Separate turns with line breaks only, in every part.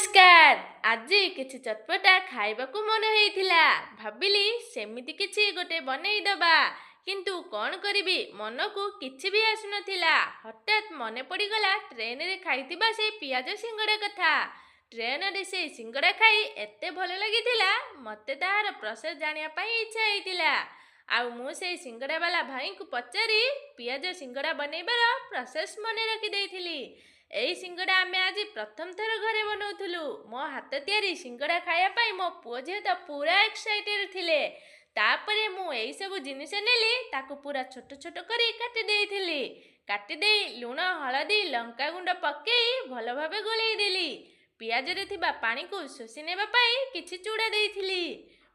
ନମସ୍କାର। ଆଜି କିଛି ଚଟପଟା ଖାଇବାକୁ ମନ ହେଇଥିଲା। ଭାବିଲି ସେମିତି କିଛି ଗୋଟେ ବନେଇଦବା, କିନ୍ତୁ କ'ଣ କରିବି, ମନକୁ କିଛି ବି ଆସୁନଥିଲା। ହଠାତ୍ ମନେ ପଡ଼ିଗଲା ଟ୍ରେନରେ ଖାଇଥିବା ସେଇ ପିଆଜ ସିଙ୍ଗଡ଼ା କଥା। ଟ୍ରେନରେ ସେଇ ସିଙ୍ଗଡ଼ା ଖାଇ ଏତେ ଭଲ ଲାଗିଥିଲା, ମୋତେ ତାହାର ପ୍ରୋସେସ୍ ଜାଣିବା ପାଇଁ ଇଚ୍ଛା ହେଇଥିଲା। ଆଉ ମୁଁ ସେଇ ସିଙ୍ଗଡ଼ାବାଲା ଭାଇଙ୍କୁ ପଚାରି ପିଆଜ ସିଙ୍ଗଡ଼ା ବନେଇବାର ପ୍ରୋସେସ୍ ମନେ ରଖିଦେଇଥିଲି। ଏଇ ସିଙ୍ଗଡ଼ା ଆମେ ଆଜି ପ୍ରଥମ ଥର ଘରେ ବନାଉଥିଲୁ। ମୋ ହାତ ତିଆରି ସିଙ୍ଗଡ଼ା ଖାଇବା ପାଇଁ ମୋ ପୁଅ ଝିଅ ତ ପୁରା ଏକ୍ସାଇଟେଡ଼ ଥିଲେ। ତାପରେ ମୁଁ ଏଇସବୁ ଜିନିଷ ନେଲି, ତାକୁ ପୁରା ଛୋଟ ଛୋଟ କରି କାଟି ଦେଇଥିଲି। କାଟିଦେଇ ଲୁଣ, ହଳଦୀ, ଲଙ୍କାଗୁଣ୍ଡ ପକେଇ ଭଲ ଭାବେ ଗୋଳେଇ ଦେଲି। ପିଆଜରେ ଥିବା ପାଣିକୁ ଶୋଷି ନେବା ପାଇଁ କିଛି ଚୁଡ଼ା ଦେଇଥିଲି।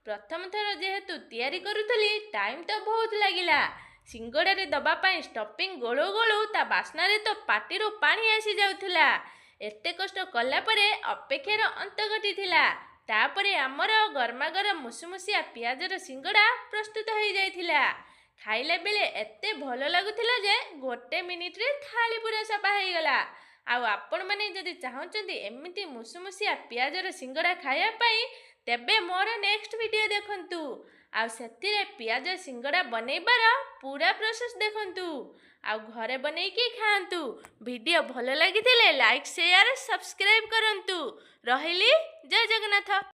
ପ୍ରଥମ ଥର ଯେହେତୁ ତିଆରି କରୁଥିଲି, ଟାଇମ୍ ତ ବହୁତ ଲାଗିଲା। ସିଙ୍ଗଡ଼ାରେ ଦେବା ପାଇଁ ଷ୍ଟଫିଂ ଗୋଳଉ ଗୋଳଉ ତା ବାସ୍ନାରେ ତ ପାଟିରୁ ପାଣି ଆସିଯାଉଥିଲା। ଏତେ କଷ୍ଟ କଲା ପରେ ଅପେକ୍ଷାର ଅନ୍ତ ଘଟିଥିଲା। ତାପରେ ଆମର ଗରମା ଗରମ ମୁସୁମୁସିଆ ପିଆଜର ସିଙ୍ଗଡ଼ା ପ୍ରସ୍ତୁତ ହେଇଯାଇଥିଲା। ଖାଇଲା ବେଳେ ଏତେ ଭଲ ଲାଗୁଥିଲା ଯେ ଗୋଟେ ମିନିଟରେ ଥାଳି ପୁରା ସଫା ହେଇଗଲା। ଆଉ ଆପଣମାନେ ଯଦି ଚାହୁଁଛନ୍ତି ଏମିତି ମୁସୁମୁସିଆ ପିଆଜର ସିଙ୍ଗଡ଼ା ଖାଇବା ପାଇଁ, ତେବେ ମୋର ନେକ୍ସଟ ଭିଡ଼ିଓ ଦେଖନ୍ତୁ ଆଉ ସେଥିରେ ପିଆଜ ସିଙ୍ଗଡ଼ା ବନେଇବାର ପୁରା ପ୍ରୋସେସ୍ ଦେଖନ୍ତୁ ଆଉ ଘରେ ବନେଇକି ଖାଆନ୍ତୁ। ଭିଡ଼ିଓ ଭଲ ଲାଗିଥିଲେ ଲାଇକ୍, ସେୟାର, ସବସ୍କ୍ରାଇବ୍ କରନ୍ତୁ। ରହିଲି, ଜୟ ଜଗନ୍ନାଥ।